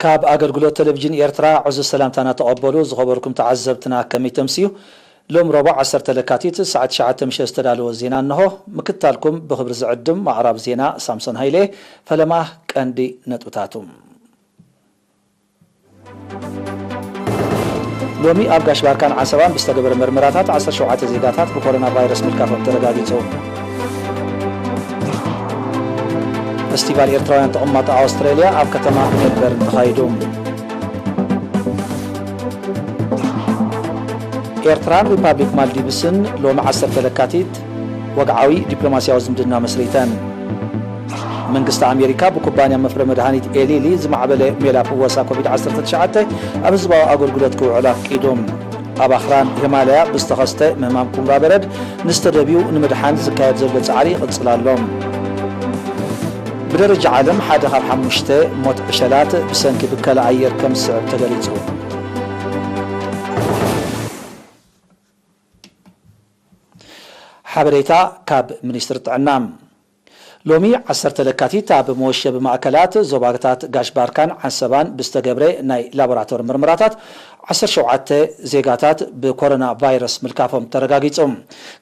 ካብ ኣገልግሎት ቴሌቪዥን ኤርትራ ዕዙዝ ሰላምታና ተቐበሉ። ዝኸበርኩም ተዓዘብትና፣ ከመይ ተምስዩ? ሎም ረቡዕ ዓሰርተ ለካቲት ሰዓት ትሽዓተ ምሸት ዝተዳለወ ዜና እንሆ። ምክትታልኩም ብኽብሪ ዝዕድም ኣቕራብ ዜና ሳምሶን ሃይለ። ፈለማ ቀንዲ ነጥብታቱ። ሎሚ ኣብ ጋሽ ባርካን ዓሰባን ብዝተገበረ መርመራታት ዓሰርተ ሸውዓተ ዜጋታት ብኮሮና ቫይረስ ምልካፎም ተረጋጊጹ። ፈስቲቫል ኤርትራውያን ተቐማጦ ኣውስትራልያ ኣብ ከተማ ሜልበርን ተኻይዱ። ኤርትራን ሪፓብሊክ ማልዲቭስን ሎሚ ዓሰርተ ለካቲት ወግዓዊ ዲፕሎማስያዊ ዝምድና መስሪተን። መንግስቲ ኣሜሪካ ብኩባንያ መፍረ መድሃኒት ኤሊሊ ዝማዕበለ ሜላ ፍወሳ ኮቪድ ዓሰርተ ትሽዓተ ኣብ ህዝባዊ ኣገልግሎት ክውዕል ኣፍቂዱ። ኣብ ኣኽራን ሂማላያ ብዝተኸስተ ምህማም ኩምራ በረድ ንዝተደብዩ ንምድሓን ዝካየድ ዘሎ ጻዕሪ ይቕጽል ኣሎ። ብደረጃ ዓለም ሓደ ካብ ሓሙሽተ ሞት ዕሸላት ብሰንኪ ብከላ ኣየር ከም ዝስዕብ ተገሊጹ። ሓበሬታ ካብ ሚኒስትሪ ጥዕና። ሎሚ ዓሰርተ ለካቲት ኣብ መወሸቢ ማእከላት ዞባታት ጋሽ ባርካን ዓሰባን ብዝተገብረ ናይ ላቦራቶሪ ምርመራታት ዓሰርተ ሸውዓተ ዜጋታት ብኮሮና ቫይረስ ምልካፎም ተረጋጊጹ።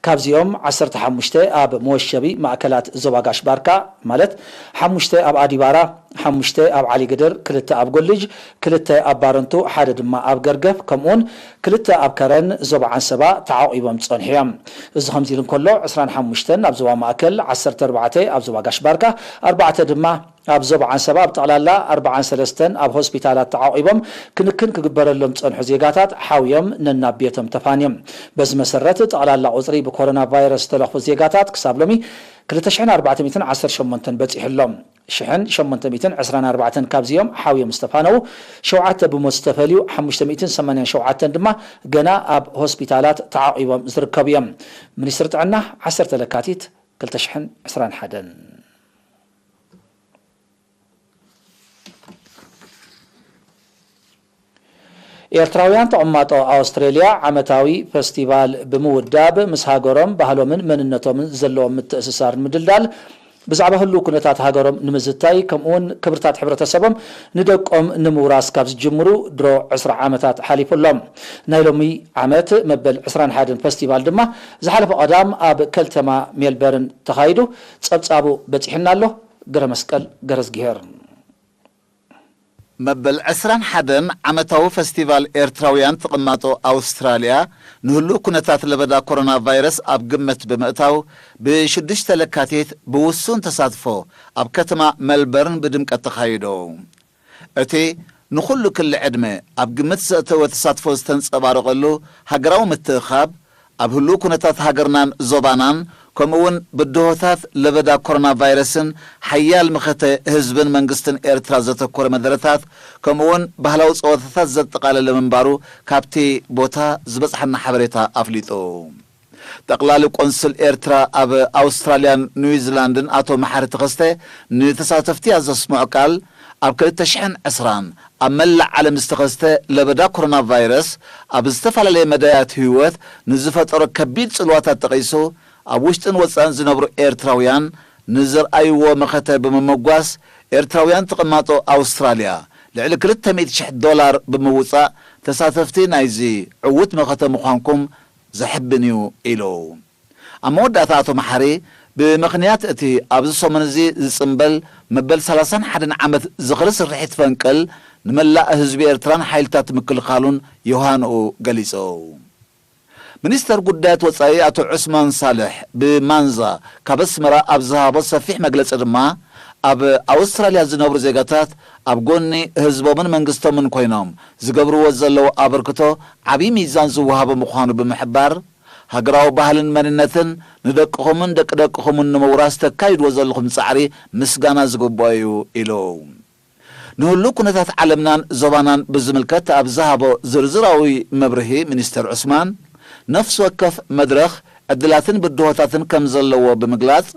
ካብዚኦም ዓሰርተ ሓሙሽተ ኣብ መወሸቢ ማእከላት ዞባ ጋሽ ባርካ፣ ማለት ሓሙሽተ ኣብ ኣዲባራ፣ ሓሙሽተ ኣብ ዓሊግድር፣ ክልተ ኣብ ጎልጅ፣ ክልተ ኣብ ባረንቱ፣ ሓደ ድማ ኣብ ገርገፍ፣ ከምኡውን ክልተ ኣብ ከረን ዞባ ዓንሰባ ተዓቒቦም ዝጸንሑ እዮም። እዚ ከምዚ ኢሉ እንከሎ፣ ዕስራን ሓሙሽተን ኣብ ዞባ ማእከል፣ ዓሰርተ ኣርባዕተ ኣብ ዞባ ጋሽ ባርካ፣ ኣርባዕተ ድማ ኣብ ዞባ ዓንሰባ፣ ኣብ ጠቕላላ ኣርባዓን ሰለስተን ኣብ ሆስፒታላት ተዓቒቦም ክንክን ክግበረሎም ዝጸንሑ ዜጋታት ሓውዮም ነናብ ቤቶም ተፋንዮም። በዚ መሰረት፣ ጠቕላላ ቁጽሪ ብኮሮና ቫይረስ ዝተለኽፉ ዜጋታት ክሳብ ሎሚ ክልተ ሽሕን ኣርባዕተ ሚእትን ዓሰርተ ሸሞንተን በጺሑ ኣሎ። ሽሕን ሸሞንተ ሚእትን ዕስራን ኣርባዕተን ካብዚኦም ሓውዮም ዝተፋነዉ፣ ሸውዓተ ብሞት ዝተፈልዩ፣ ሓሙሽተ ሚእትን ሰማንያን ሸውዓተን ድማ ገና ኣብ ሆስፒታላት ተዓቒቦም ዝርከቡ እዮም። ሚኒስትሪ ጥዕና፣ ዓሰርተ ለካቲት ክልተ ሽሕን ዕስራን ሓደን። ኤርትራውያን ተቐማጦ ኣውስትሬልያ ዓመታዊ ፈስቲቫል ብምውዳብ፣ ምስ ሃገሮም፣ ባህሎምን መንነቶምን ዘለዎም ምትእስሳር ንምድልዳል፣ ብዛዕባ ህሉው ኩነታት ሃገሮም ንምዝታይ፣ ከምኡውን ክብርታት ሕብረተሰቦም ንደቆም ንምውራስ ካብ ዝጅምሩ ድሮ ዕስራ ዓመታት ሓሊፉ ኣሎ። ናይ ሎሚ ዓመት መበል ዕስራን ሓደን ፈስቲቫል ድማ ዝሓለፈ ቀዳም ኣብ ከልተማ ሜልበርን ተኻይዱ። ጸብጻቡ በጺሑና ኣሎ። ገረ መስቀል ገረዝግሄር። መበል ዕስራን ሓደን ዓመታዊ ፈስቲቫል ኤርትራውያን ተቐማጦ ኣውስትራልያ፣ ንህሉው ኩነታት ለበዳ ኮሮና ቫይረስ ኣብ ግምት ብምእታው፣ ብሽዱሽተ ለካቲት ብውሱን ተሳትፎ ኣብ ከተማ መልበርን ብድምቀት ተኻይዱ። እቲ ንኹሉ ክሊ ዕድመ ኣብ ግምት ዘእተወ ተሳትፎ ዝተንጸባረቐሉ ሃገራዊ ምትእኻብ፣ ኣብ ህሉው ኩነታት ሃገርናን ዞባናን፣ ከምኡ'ውን ብድሆታት ለበዳ ኮሮና ቫይረስን ሓያል መኸተ ህዝብን መንግስትን ኤርትራ ዘተኮረ መደረታት፣ ከምኡ'ውን ባህላዊ ጸወታታት ዘጠቓለለ ምንባሩ ካብቲ ቦታ ዝበጽሓና ሓበሬታ ኣፍሊጡ። ጠቕላሊ ቆንስል ኤርትራ ኣብ ኣውስትራልያን ኒውዚላንድን ኣቶ መሓሪ ተኸስተ ንተሳተፍቲ ኣብ ዘስምዖ ቃል፣ ኣብ ክልተ ሽሕን ዕስራን ኣብ መላእ ዓለም ዝተኸስተ ለበዳ ኮሮና ቫይረስ ኣብ ዝተፈላለየ መዳያት ህይወት ንዝፈጠሮ ከቢድ ጽልዋታት ጠቒሱ፣ ኣብ ውሽጥን ወጻእን ዝነብሩ ኤርትራውያን ንዘርኣይዎ መኸተ ብምምጓስ፣ ኤርትራውያን ተቐማጦ ኣውስትራልያ ልዕሊ ክልተ ሚእቲ ሽሕ ዶላር ብምውጻእ ተሳተፍቲ ናይዚ ዕዉት መኸተ ምዃንኩም ዘሕብን እዩ ኢሉ። ኣብ መወዳእታ ኣቶ መሓሪ፣ ብምኽንያት እቲ ኣብዚ ሰሙን እዚ ዝጽንበል መበል ሰላሳን ሓደን ዓመት ዝኽሪ ስርሒት ፈንቅል ንመላእ ህዝቢ ኤርትራን ሓይልታት ምክልኻሉን ዮሃንኡ ገሊጹ። ሚኒስተር ጉዳያት ወጻኢ ኣቶ ዑስማን ሳልሕ ብማንዛ ካብ ኣስመራ ኣብ ዝሃቦ ሰፊሕ መግለጺ ድማ፣ ኣብ ኣውስትራልያ ዝነብሩ ዜጋታት ኣብ ጎኒ ህዝቦምን መንግስቶምን ኮይኖም ዝገብርዎ ዘለዉ ኣበርክቶ ዓብዪ ሚዛን ዝወሃቦ ምዃኑ ብምሕባር፣ ሃገራዊ ባህልን መንነትን ንደቅኹምን ደቂ ደቅኹምን ንምውራስ ተካይድዎ ዘለኹም ጻዕሪ ምስጋና ዝግብኦ እዩ ኢሉ። ንህሉው ኩነታት ዓለምናን ዞባናን ብዝምልከት ኣብ ዝሃቦ ዝርዝራዊ መብርሂ፣ ሚኒስተር ዑስማን፣ ነፍሲ ወከፍ መድረኽ ዕድላትን ብድሆታትን ከም ዘለዎ ብምግላጽ፣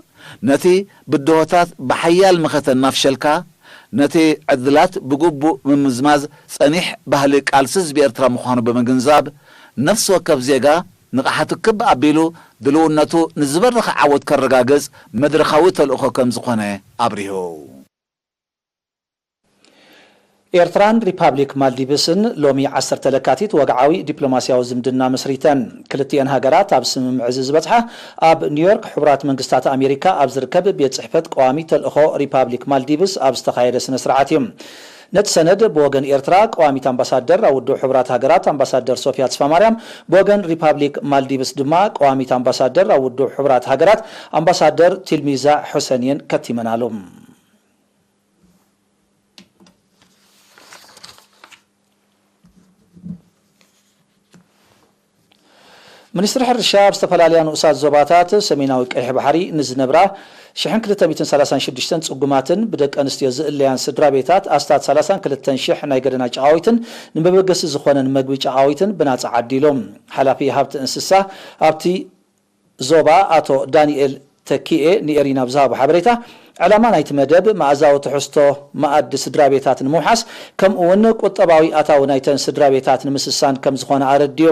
ነቲ ብድሆታት ብሓያል መኸተ እናፍሸልካ፣ ነቲ ዕድላት ብግቡእ ምምዝማዝ ጸኒሕ ባህሊ ቃልሲ ህዝቢ ኤርትራ ምዃኑ ብምግንዛብ፣ ነፍሲ ወከፍ ዜጋ ንቕሓቱ ክብ ኣቢሉ ድልውነቱ ንዝበረኸ ዓወት ከረጋግጽ መድረኻዊ ተልእኾ ከም ዝኾነ ኣብሪሁ። ኤርትራን ሪፓብሊክ ማልዲቭስን ሎሚ ዓሰርተ ለካቲት ወግዓዊ ዲፕሎማስያዊ ዝምድና መስሪተን። ክልቲኤን ሃገራት ኣብ ስምምዕ እዚ ዝበጽሓ ኣብ ኒውዮርክ ሕቡራት መንግስታት ኣሜሪካ ኣብ ዝርከብ ቤት ጽሕፈት ቀዋሚ ተልእኾ ሪፓብሊክ ማልዲቭስ ኣብ ዝተኻየደ ስነ ስርዓት እዩ። ነቲ ሰነድ ብወገን ኤርትራ ቀዋሚት ኣምባሳደር ኣብ ውድብ ሕቡራት ሃገራት ኣምባሳደር ሶፊያ ተስፋማርያም፣ ብወገን ሪፓብሊክ ማልዲቭስ ድማ ቀዋሚት ኣምባሳደር ኣብ ውድብ ሕቡራት ሃገራት ኣምባሳደር ቲልሚዛ ሑሰን እየን ከቲመናሉ። ሚኒስትሪ ሕርሻ ኣብ ዝተፈላለያ ንኡሳት ዞባታት ሰሜናዊ ቀይሕ ባሕሪ ንዝነብራ ሽሕን ክልተ ሚእትን ሰላሳን ሽዱሽተን ጽጉማትን ብደቂ ኣንስትዮ ዝእለያን ስድራ ቤታት ኣስታት ሰላሳን ክልተን ሽሕ ናይ ገደና ጨቓዊትን ንመበገሲ ዝኾነን መግቢ ጨቓዊትን ብናጻ ዓዲሉ። ሓላፊ ሃብቲ እንስሳ ኣብቲ ዞባ ኣቶ ዳንኤል ተኪኤ ንኤሪና ብዝሃቦ ሓበሬታ፣ ዕላማ ናይቲ መደብ መኣዛዊ ትሕዝቶ መኣዲ ስድራ ቤታት ንምውሓስ፣ ከምኡ እውን ቁጠባዊ ኣታዊ ናይተን ስድራ ቤታት ንምስሳን ከም ዝኾነ ኣረዲኡ።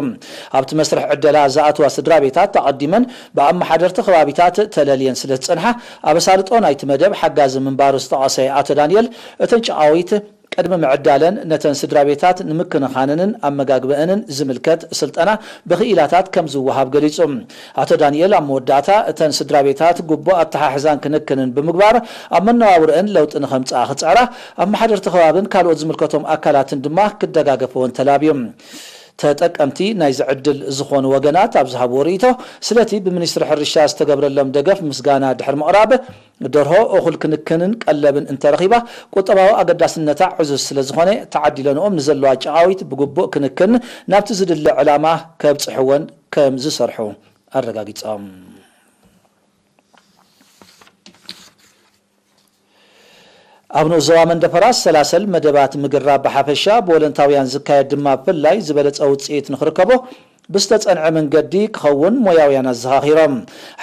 ኣብቲ መስርሕ ዕደላ ዝኣትዋ ስድራ ቤታት ኣቐዲመን ብኣመሓደርቲ ከባቢታት ተለልየን ስለ ዝጸንሓ፣ ኣበሳልጦ ናይቲ መደብ ሓጋዚ ምንባሩ ዝጠቐሰ ኣቶ ዳንኤል፣ እተን ጨቓዊት ቅድሚ ምዕዳለን ነተን ስድራ ቤታት ንምክንኻነንን ኣመጋግበአንን ዝምልከት ስልጠና ብክኢላታት ከም ዝወሃብ ገሊጹ። ኣቶ ዳንኤል ኣብ መወዳእታ፣ እተን ስድራ ቤታት ግቡእ ኣተሓሕዛን ክንክንን ብምግባር ኣብ መነባብርአን ለውጢ ንኸምጽኣ ክጽዕራ፣ ኣመሓደርቲ ከባብን ካልኦት ዝምልከቶም ኣካላትን ድማ ክደጋገፍወን ተላብዩ። ተጠቀምቲ ናይዚ ዕድል ዝኾኑ ወገናት ኣብ ዝሃብዎ ርእይቶ፣ ስለቲ ብሚኒስትሪ ሕርሻ ዝተገብረሎም ደገፍ ምስጋና ድሕሪ ምቕራብ፣ ደርሆ እኹል ክንክንን ቀለብን እንተረኺባ፣ ቁጠባዊ ኣገዳስነታ ዕዙዝ ስለ ዝኾነ፣ ተዓዲለንኦም ንዘለዋ ጨቓዊት ብግቡእ ክንክን ናብቲ ዝድለ ዕላማ ከብጽሕወን ከም ዝሰርሑ ኣረጋጊጾም። ኣብ ንኡስ ዞባ መንደፈራ ዝሰላሰል መደባት ምግራ ብሓፈሻ ብወለንታውያን ዝካየድ ድማ ብፍላይ ዝበለጸ ውጽኢት ንኽርከቦ ብዝተጸንዐ መንገዲ ክኸውን ሞያውያን ኣዘኻኺሮም።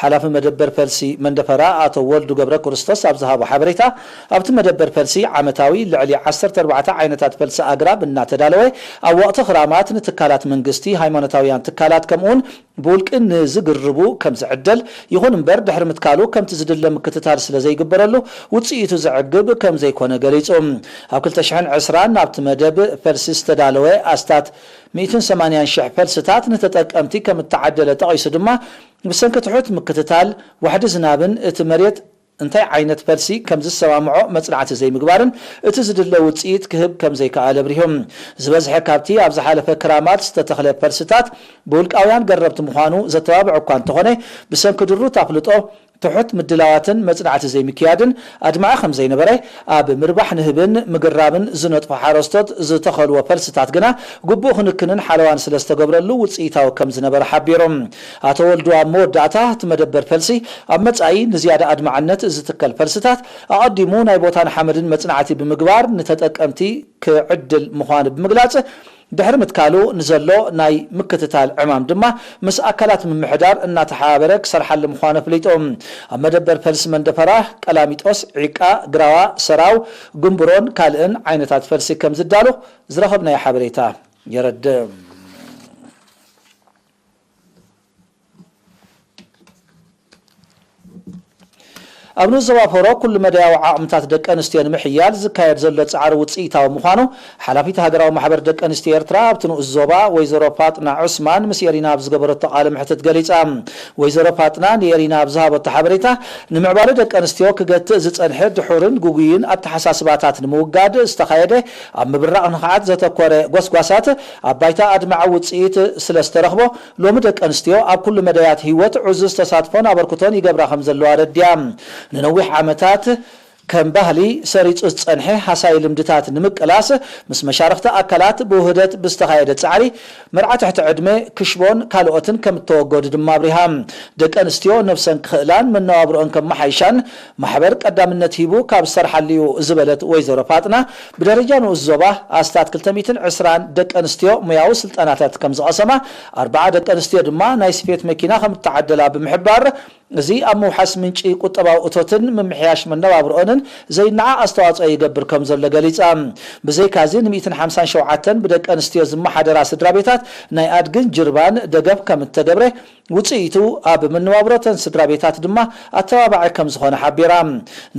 ሓላፊ መደበር ፈልሲ መንደፈራ ኣቶ ወልዱ ገብረ ክርስቶስ ኣብ ዝሃቦ ሓበሬታ፣ ኣብቲ መደበር ፈልሲ ዓመታዊ ልዕሊ ዓሰርተ ኣርባዕተ ዓይነታት ፈልሲ ኣግራብ እናተዳለወ ኣብ ወቕቲ ክራማት ንትካላት መንግስቲ፣ ሃይማኖታውያን ትካላት ከምኡውን ብውልቂ ንዝግርቡ ከም ዝዕደል፣ ይኹን እምበር ድሕሪ ምትካሉ ከምቲ ዝድለ ምክትታል ስለ ዘይግበረሉ ውጽኢቱ ዘዕግብ ከም ዘይኮነ ገሊጹ። ኣብ ክልተ ሽሕን ዕስራን ናብቲ መደብ ፈልሲ ዝተዳለወ ኣስታት ሚእትን ሰማንያን ሽሕ ፈልስታት ንተጠቀምቲ ከም እተዓደለ ጠቒሱ ድማ፣ ብሰንኪ ትሑት ምክትታል፣ ዋሕዲ ዝናብን እቲ መሬት እንታይ ዓይነት ፈልሲ ከም ዝሰማምዖ መጽናዕቲ ዘይምግባርን እቲ ዝድለ ውጽኢት ክህብ ከም ዘይከኣለ ኣብሪሁ። ዝበዝሐ ካብቲ ኣብ ዝሓለፈ ክራማት ዝተተኽለ ፈልስታት ብውልቃውያን ገረብቲ ምዃኑ ዘተባብዕ እኳ እንተኾነ፣ ብሰንኪ ድሩት ኣፍልጦ፣ ትሑት ምድላዋትን መጽናዕቲ ዘይምክያድን ኣድማዒ ከም ዘይነበረ፣ ኣብ ምርባሕ ንህብን ምግራብን ዝነጥፉ ሓረስቶት ዝተኸልዎ ፈልስታት ግና ግቡእ ክንክንን ሓለዋን ስለ ዝተገብረሉ ውጽኢታዊ ከም ዝነበረ ሓቢሩ። ኣቶ ወልዱ ኣብ መወዳእታ፣ እቲ መደበር ፈልሲ ኣብ መጻኢ ንዝያዳ ኣድማዕነት ዝትከል ፈልስታት ኣቐዲሙ ናይ ቦታን ሓመድን መጽናዕቲ ብምግባር ንተጠቀምቲ ክዕድል ምዃኑ ብምግላጽ፣ ድሕሪ ምትካሉ ንዘሎ ናይ ምክትታል ዕማም ድማ ምስ ኣካላት ምምሕዳር እናተሓባበረ ክሰርሓሉ ምዃኑ ኣፍሊጡ። ኣብ መደበር ፈልሲ መንደፈራ፣ ቀላሚጦስ፣ ዒቃ፣ ግራዋ፣ ሰራው፣ ጉምብሮን ካልእን ዓይነታት ፈልሲ ከም ዝዳሎ ዝረኸብናዮ ሓበሬታ የረድእ። ኣብ ንኡስ ዞባ ፎሮ ኩሉ መዳያዊ ዓቕምታት ደቂ ኣንስትዮ ንምሕያል ዝካየድ ዘሎ ጻዕሪ ውጽኢታዊ ምዃኑ ሓላፊት ሃገራዊ ማሕበር ደቂ ኣንስትዮ ኤርትራ ኣብቲ ንኡስ ዞባ ወይዘሮ ፋጥና ዑስማን ምስ ኤሪና ኣብ ዝገበረቶ ቃለ መሕትት ገሊጻ። ወይዘሮ ፋጥና ንኤሪና ኣብ ዝሃበቶ ሓበሬታ፣ ንምዕባለ ደቂ ኣንስትዮ ክገትእ ዝጸንሐ ድሑርን ግጉይን ኣተሓሳስባታት ንምውጋድ ዝተኻየደ ኣብ ምብራቕ ንቕሓት ዘተኮረ ጎስጓሳት ኣብ ባይታ ኣድማዒ ውጽኢት ስለ ዝተረኽቦ፣ ሎሚ ደቂ ኣንስትዮ ኣብ ኩሉ መዳያት ህይወት ዕዙዝ ተሳትፎን ኣበርክቶን ይገብራ ከም ዘለዋ ኣረዲኣ። ንነዊሕ ዓመታት ከም ባህሊ ሰሪጹ ዝጸንሐ ሃሳዪ ልምድታት ንምቅላስ፣ ምስ መሻርኽቲ ኣካላት ብውህደት ብዝተኻየደ ጻዕሪ፣ መርዓ ትሕቲ ዕድመ፣ ክሽቦን ካልኦትን ከም እተወገዱ ድማ ኣብሪሃ። ደቂ ኣንስትዮ ነብሰን ክኽእላን መነባብሮኦን ከመሓይሻን ማሕበር ቀዳምነት ሂቡ ካብ ዝሰርሓሉ እዩ ዝበለት ወይዘሮ ፋጥና፣ ብደረጃ ንኡስ ዞባ ኣስታት ክልተ ሚእትን ዕስራን ደቂ ኣንስትዮ ሞያዊ ስልጠናታት ከም ዝቐሰማ፣ ኣርባዓ ደቂ ኣንስትዮ ድማ ናይ ስፌት መኪና ከም እተዓደላ ብምሕባር፣ እዚ ኣብ ምውሓስ ምንጪ ቁጠባዊ እቶትን ምምሕያሽ መነባብርኦንን ዘይነዓቕ ኣስተዋጽኦ ይገብር ከም ዘሎ ገሊጻ። ብዘይካዚ፣ ን ሚእትን ሓምሳን ሸውዓተን ብደቂ ኣንስትዮ ዝመሓደራ ስድራ ቤታት ናይ ኣድግን ጅርባን ደገፍ ከም እተገብረ፣ ውጽኢቱ ኣብ መነባብሮተን ስድራ ቤታት ድማ ኣተባባዒ ከም ዝኾነ ሓቢራ።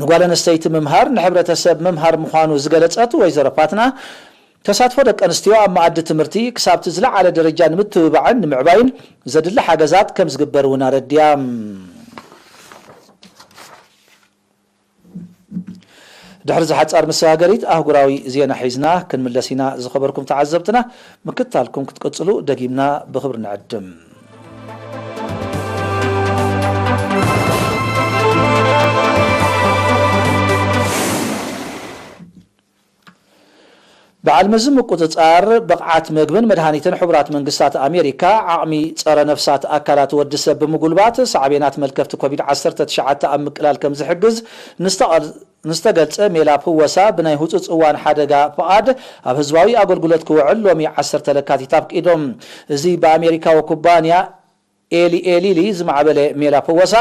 ንጓል ኣንስተይቲ ምምሃር ንሕብረተሰብ ምምሃር ምዃኑ ዝገለጸት ወይዘሮ ፋትና፣ ተሳትፎ ደቂ ኣንስትዮ ኣብ መኣዲ ትምህርቲ ክሳብቲ ዝለዓለ ደረጃ ንምትብባዕን ንምዕባይን ዘድሊ ሓገዛት ከም ዝግበር እውን ኣረድያ። ድሕሪ ዝሓጻር መሰጋገሪት ኣህጉራዊ ዜና ሒዝና ክንምለስ ኢና። ዝኸበርኩም ተዓዘብትና፣ ምክትታልኩም ክትቅጽሉ ደጊምና ብኽብሪ ንዕድም። በዓል መዚ ምቁጽጻር ብቕዓት መግብን መድሃኒትን ሕቡራት መንግስታት ኣሜሪካ፣ ዓቕሚ ጸረ ነፍሳት ኣካላት ወዲ ሰብ ብምጉልባት ሳዕቤናት መልከፍቲ ኮቪድ ዓሰርተ ትሽዓተ ኣብ ምቅላል ከም ዝሕግዝ ንዝተቐል-፣ ንዝተገልጸ ሜላ ፍወሳ ብናይ ህጹጽ እዋን ሓደጋ ፍቓድ ኣብ ህዝባዊ ኣገልግሎት ክውዕል ሎሚ ዓሰርተ ለካቲት ኣፍቂዶም። እዚ ብኣሜሪካዊ ኩባንያ ኤሊ ኤሊሊ ዝማዕበለ ሜላ ፈወሳ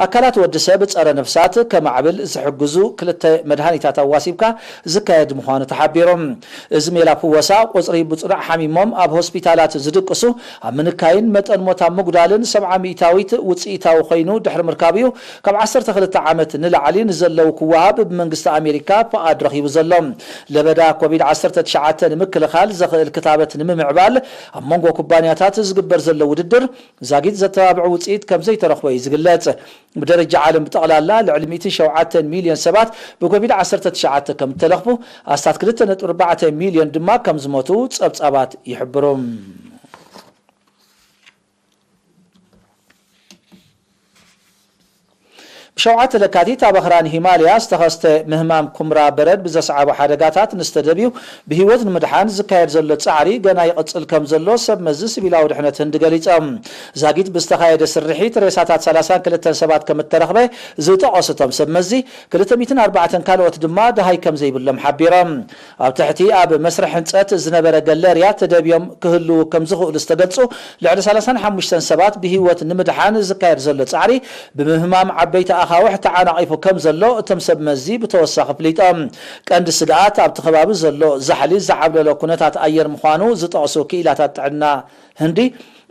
ኣካላት ወዲ ሰብ ጸረ ነፍሳት ከማዕብል ዝሕግዙ ክልተ መድሃኒታት ኣዋሲብካ ዝካየድ ምዃኑ ተሓቢሮም። እዚ ሜላ ፈወሳ ቁጽሪ ብጽኑዕ ሓሚሞም ኣብ ሆስፒታላት ዝድቅሱ ኣብ ምንካይን መጠን ሞት ኣብ ምጉዳልን ሰብዓ ሚእታዊት ውጽኢታዊ ኮይኑ ድሕሪ ምርካቡ እዩ ካብ ዓሰርተ ክልተ ዓመት ንላዕሊ ንዘለዉ ክወሃብ ብመንግስቲ ኣሜሪካ ፍቓድ ረኺቡ ዘሎ። ለበዳ ኮቪድ ዓሰርተ ትሽዓተ ንምክልኻል ዘኽእል ክታበት ንምምዕባል ኣብ መንጎ ኩባንያታት ዝግበር ዘሎ ውድድር ዛጊት ዘተባብዕ ውጽኢት ከም ዘይተረኽቦ እዩ ዝግለጽ። ብደረጃ ዓለም ብጠቕላላ ልዕሊ ሚእትን ሸውዓተን ሚልዮን ሰባት ብኮቪድ ዓሰርተ ትሽዓተ ከም እተለኽፉ፣ ኣስታት ክልተ ነጥቢ ኣርባዕተ ሚልዮን ድማ ከም ዝሞቱ ጸብጻባት ይሕብሩ። ብሸውዓተ ለካቲት ኣብ ኣኽራን ሂማልያ ዝተኸስተ ምህማም ኩምራ በረድ ብዘስዓቦ ሓደጋታት ንዝተደብዩ ብህይወት ንምድሓን ዝካየድ ዘሎ ጻዕሪ ገና ይቕጽል ከም ዘሎ ሰብ መዚ ሲቪላዊ ድሕነት ህንዲ ገሊጾም። ዛጊት ብዝተኻየደ ስርሒት ሬሳታት ሰላሳን ክልተን ሰባት ከም እተረኽበ ዝጠቐሱ እቶም ሰብ መዚ፣ ክልተ ሚእትን ኣርባዕተን ካልኦት ድማ ደሃይ ከም ዘይብሎም ሓቢሮም። ኣብ ትሕቲ ኣብ መስርሕ ህንጸት ዝነበረ ገለርያ ተደብዮም ክህልዉ ከም ዝኽእሉ ዝተገልጹ ልዕሊ ሰላሳን ሓሙሽተን ሰባት ብህይወት ንምድሓን ዝካየድ ዘሎ ጻዕሪ ብምህማም ዓበይቲ ኣኻውሕ ተዓናቒፉ ከም ዘሎ እቶም ሰብ መዚ ብተወሳኺ ኣፍሊጦም። ቀንዲ ስግኣት ኣብቲ ከባቢ ዘሎ ዛሕሊ ዝዓብለሎ ኩነታት ኣየር ምዃኑ ዝጠቕሱ ክኢላታት ጥዕና ህንዲ፣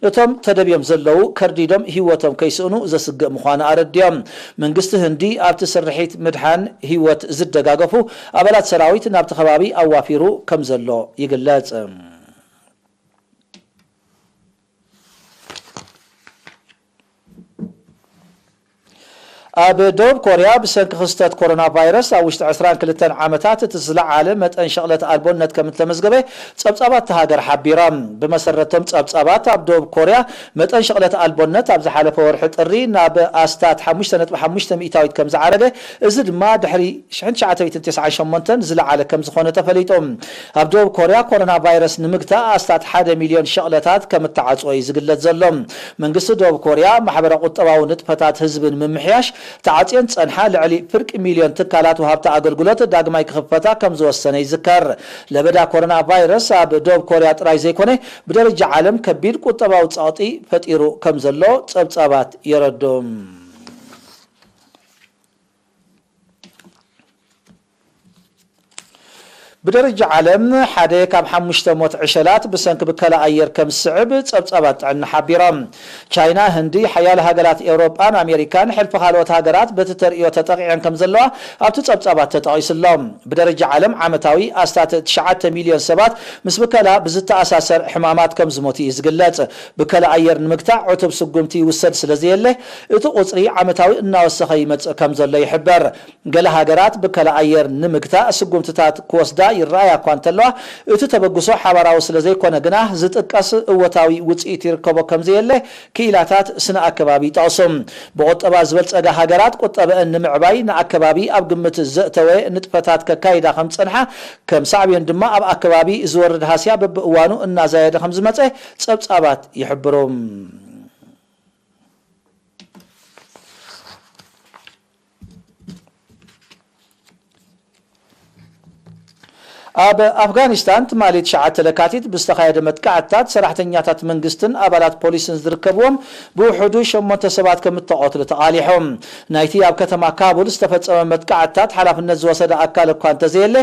እቶም ተደብዮም ዘለዉ ከርዲዶም ህይወቶም ከይስእኑ ዘስግእ ምዃኑ ኣረድዮም። መንግስቲ ህንዲ ኣብቲ ስርሒት ምድሓን ህይወት ዝደጋገፉ ኣባላት ሰራዊት ናብቲ ከባቢ ኣዋፊሩ ከም ዘሎ ይግለጽ። ኣብ ደቡብ ኮርያ ብሰንኪ ክስተት ኮሮና ቫይረስ ኣብ ውሽጢ ዕስራን ክልተን ዓመታት እቲ ዝለዓለ መጠን ሸቕለት ኣልቦነት ከም እተመዝገበ ጸብጻባት እታ ሃገር ሓቢሮም። ብመሰረቶም ጸብጻባት ኣብ ደቡብ ኮርያ መጠን ሸቕለት ኣልቦነት ኣብ ዝሓለፈ ወርሒ ጥሪ ናብ ኣስታት ሓሙሽተ ነጥቢ ሓሙሽተ ሚእታዊት ከም ዝዓረገ፣ እዚ ድማ ድሕሪ ሽሕን ትሽዓተ ሚእትን ተስዓን ሸሞንተን ዝለዓለ ከም ዝኾነ ተፈሊጡ። ኣብ ደቡብ ኮርያ ኮሮና ቫይረስ ንምግታእ ኣስታት ሓደ ሚልዮን ሸቕለታት ከም እተዓጽወ እዩ ዝግለጽ ዘሎ። መንግስቲ ደቡብ ኮርያ ማሕበረ ቁጠባዊ ንጥፈታት ህዝቢ ንምምሕያሽ ተዓጽየን ዝጸንሓ ልዕሊ ፍርቂ ሚልዮን ትካላት ወሃብቲ ኣገልግሎት ዳግማይ ክኽፈታ ከም ዝወሰነ ይዝከር። ለበዳ ኮሮና ቫይረስ ኣብ ደቡብ ኮርያ ጥራይ ዘይኮነ ብደረጃ ዓለም ከቢድ ቁጠባዊ ጸቕጢ ፈጢሩ ከም ዘሎ ጸብጻባት የረድኡ። ብደረጃ ዓለም ሓደ ካብ ሓሙሽተ ሞት ዕሸላት ብሰንኪ ብከላ ኣየር ከም ዝስዕብ ጸብጻባት ጥዕና ሓቢሮም። ቻይና፣ ህንዲ፣ ሓያለ ሃገራት ኤውሮጳን ኣሜሪካን ሕልፊ ካልኦት ሃገራት በቲ ተርእዮ ተጠቒዐን ከም ዘለዋ ኣብቲ ጸብጻባት ተጠቒሱ ኣሎ። ብደረጃ ዓለም ዓመታዊ ኣስታት ትሽዓተ ሚልዮን ሰባት ምስ ብከላ ብዝተኣሳሰር ሕማማት ከም ዝሞቱ እዩ ዝግለጽ። ብከላ ኣየር ንምግታእ ዕቱብ ስጉምቲ ይውሰድ ስለ ዘየለ፣ እቲ ቁጽሪ ዓመታዊ እናወሰኸ ይመጽእ ከም ዘሎ ይሕበር። ገለ ሃገራት ብከላ ኣየር ንምግታእ ስጉምትታት ክወስዳ ይረኣያ እኳ እንተለዋ፣ እቲ ተበግሶ ሓባራዊ ስለ ዘይኮነ ግና ዝጥቀስ እወታዊ ውጽኢት ይርከቦ ከም ዘየለ ክኢላታት ስነ ኣከባቢ ይጠቕሱ። ብቁጠባ ዝበልጸጋ ሃገራት ቁጠበአን ንምዕባይ ንኣከባቢ ኣብ ግምት ዘእተወ ንጥፈታት ከካይዳ ከም ዝጸንሓ፣ ከም ሳዕቤን ድማ ኣብ ኣከባቢ ዝወርድ ሃስያ በብእዋኑ እናዛየደ ከም ዝመጸ ጸብጻባት ይሕብሩ። ኣብ ኣፍጋኒስታን ትማሊ ትሽዓተ ለካቲት ብዝተኻየደ መጥቃዕትታት ሰራሕተኛታት መንግስትን ኣባላት ፖሊስን ዝርከብዎም ብውሕዱ ሸሞንተ ሰባት ከም እተቐትሉ ተቓሊሑ። ናይቲ ኣብ ከተማ ካቡል ዝተፈጸመ መጥቃዕትታት ሓላፍነት ዝወሰደ ኣካል እኳ እንተዘየለ፣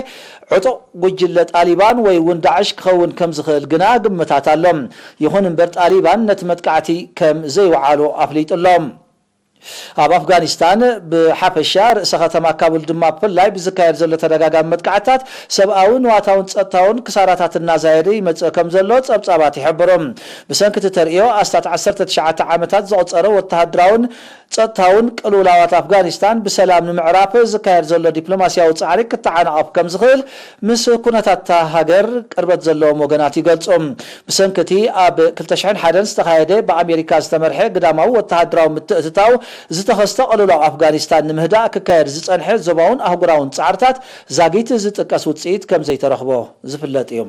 ዕጡቕ ጉጅለ ጣሊባን ወይ እውን ዳዕሽ ክኸውን ከም ዝኽእል ግና ግምታት ኣሎ። ይኹን እምበር ጣሊባን ነቲ መጥቃዕቲ ከም ዘይወዓሎ ኣፍሊጡ ኣሎ። ኣብ ኣፍጋኒስታን ብሓፈሻ ርእሰ ከተማ ካቡል ድማ ብፍላይ ብዝካየድ ዘሎ ተደጋጋሚ መጥቃዕትታት ሰብኣውን ንዋታውን ጸጥታውን ክሳራታት እናዛየደ ይመጽእ ከም ዘሎ ጸብጻባት ይሕብሩ። ብሰንኪ እቲ ተርእዮ ኣስታት ዓሰርተ ትሽዓተ ዓመታት ዘቑጸረ ወተሃደራውን ጸጥታውን ቅልውላዋት ኣፍጋኒስታን ብሰላም ንምዕራፍ ዝካየድ ዘሎ ዲፕሎማስያዊ ጻዕሪ ክተዓናቐፍ ከም ዝኽእል ምስ ኩነታት እታ ሃገር ቅርበት ዘለዎም ወገናት ይገልጹ። ብሰንኪ እቲ ኣብ ክልተ ሽሕን ሓደን ዝተኻየደ ብኣሜሪካ ዝተመርሐ ግዳማዊ ወተሃደራዊ ምትእትታው ዝተኸስተ ቅልውላው ኣፍጋኒስታን ንምህዳእ ክካየድ ዝጸንሐ ዞባውን ኣህጉራውን ጻዕርታት ዛጊት ዝጥቀስ ውጽኢት ከም ዘይተረኽቦ ዝፍለጥ እዩ።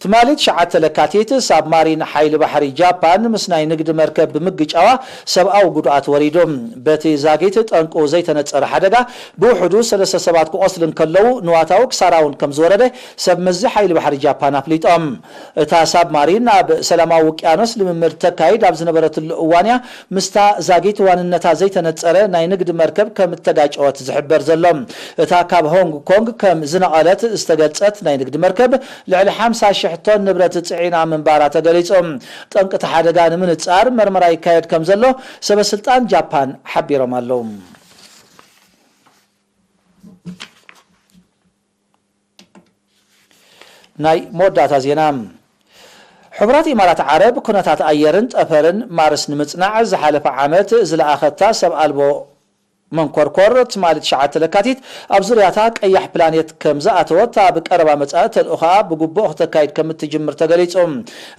ትማሊ ትሽዓተ ለካቲት ሳብማሪን ሓይሊ ባሕሪ ጃፓን ምስ ናይ ንግዲ መርከብ ብምግጫዋ ሰብኣዊ ጉድኣት ወሪዱ። በቲ ዛጊት ጠንቁ ዘይተነጸረ ሓደጋ ብውሕዱ ሰለስተ ሰባት ክቖስሉ እንከለዉ ንዋታዊ ክሳራ እውን ከም ዝወረደ ሰብ መዚ ሓይሊ ባሕሪ ጃፓን ኣፍሊጦም። እታ ሳብማሪን ኣብ ሰላማዊ ውቅያኖስ ልምምድ ተካይድ ኣብ ዝነበረትሉ እዋን እያ ምስታ ዛጊት ዋንነታ ዘይተነጸረ ናይ ንግዲ መርከብ ከም እተጋጨወት ዝሕበር ዘሎ። እታ ካብ ሆንግ ኮንግ ከም ዝነቐለት ዝተገልጸት ናይ ንግዲ መርከብ ልዕሊ ሓምሳ ሽሕ ቶን ንብረት ጽዒና ምንባራ ተገሊጹ። ጠንቂ እቲ ሓደጋ ንምንጻር መርመራ ይካየድ ከም ዘሎ ሰበ ስልጣን ጃፓን ሓቢሮም ኣለዉ። ናይ መወዳእታ ዜና። ሕቡራት ኢማራት ዓረብ ኩነታት ኣየርን ጠፈርን ማርስ ንምጽናዕ ዝሓለፈ ዓመት ዝለኣኸታ ሰብ ኣልቦ መንኮርኮር ትማሊ ትሽዓተ ለካቲት ኣብ ዙርያታ ቀያሕ ፕላኔት ከም ዝኣተወት ኣብ ቀረባ መጻኢ ተልእኾኣ ብግቡእ ክተካይድ ከም እትጅምር ተገሊጹ።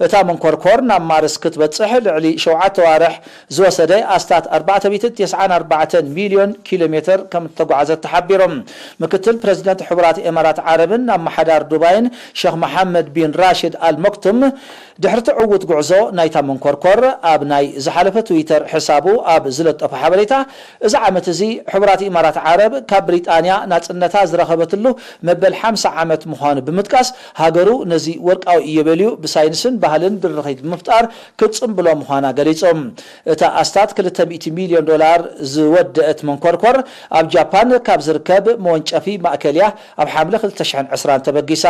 እታ መንኮርኮር ናብ ማርስ ክትበጽሕ ልዕሊ ሸውዓተ ዋርሕ ዝወሰደ ኣስታት ኣርባዕተ ሚእቲ ተስዓን ኣርባዕተን ሚልዮን ኪሎ ሜተር ከም እተጓዓዘት ተሓቢሩ። ምክትል ፕረዚደንት ሕቡራት ኢማራት ዓረብን ኣመሓዳር ዱባይን ሸኽ መሓመድ ቢን ራሽድ ኣል መክቱም ድሕሪ እቲ ዕዉት ጉዕዞ ናይታ መንኮርኮር ኣብ ናይ ዝሓለፈ ትዊተር ሕሳቡ ኣብ ዝለጠፎ ሓበሬታ፣ እዚ ዓመት እዚ ሕቡራት ኢማራት ዓረብ ካብ ብሪጣንያ ናጽነታ ዝረኸበትሉ መበል ሓምሳ ዓመት ምዃኑ ብምጥቃስ፣ ሃገሩ ነዚ ወርቃዊ ኢዮቤልዩ ብሳይንስን ባህልን ድርኺት ብምፍጣር ክትጽምብሎ ምዃና ገሊጹ። እታ ኣስታት ክልተ ሚእቲ ሚልዮን ዶላር ዝወደአት መንኮርኮር ኣብ ጃፓን ካብ ዝርከብ መወንጨፊ ማእከል እያ ኣብ ሓምለ ክልተ ሽሕን ዕስራን ተበጊሳ።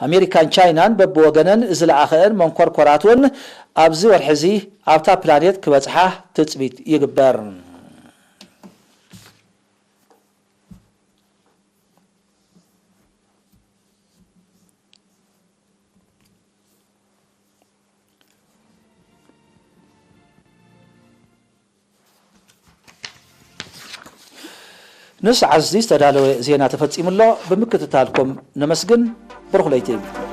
ኣሜሪካን ቻይናን በብወገነን ዝለኣኸአን መንኮርኮራት እውን ኣብዚ ወርሒ እዚ ኣብታ ፕላኔት ክበጽሓ ትጽቢት ይግበር። ንሰዓት እዚ ዝተዳለወ ዜና ተፈጺሙ ኣሎ። ብምክትታልኩም ነመስግን። ብሩኽ ለይቲ።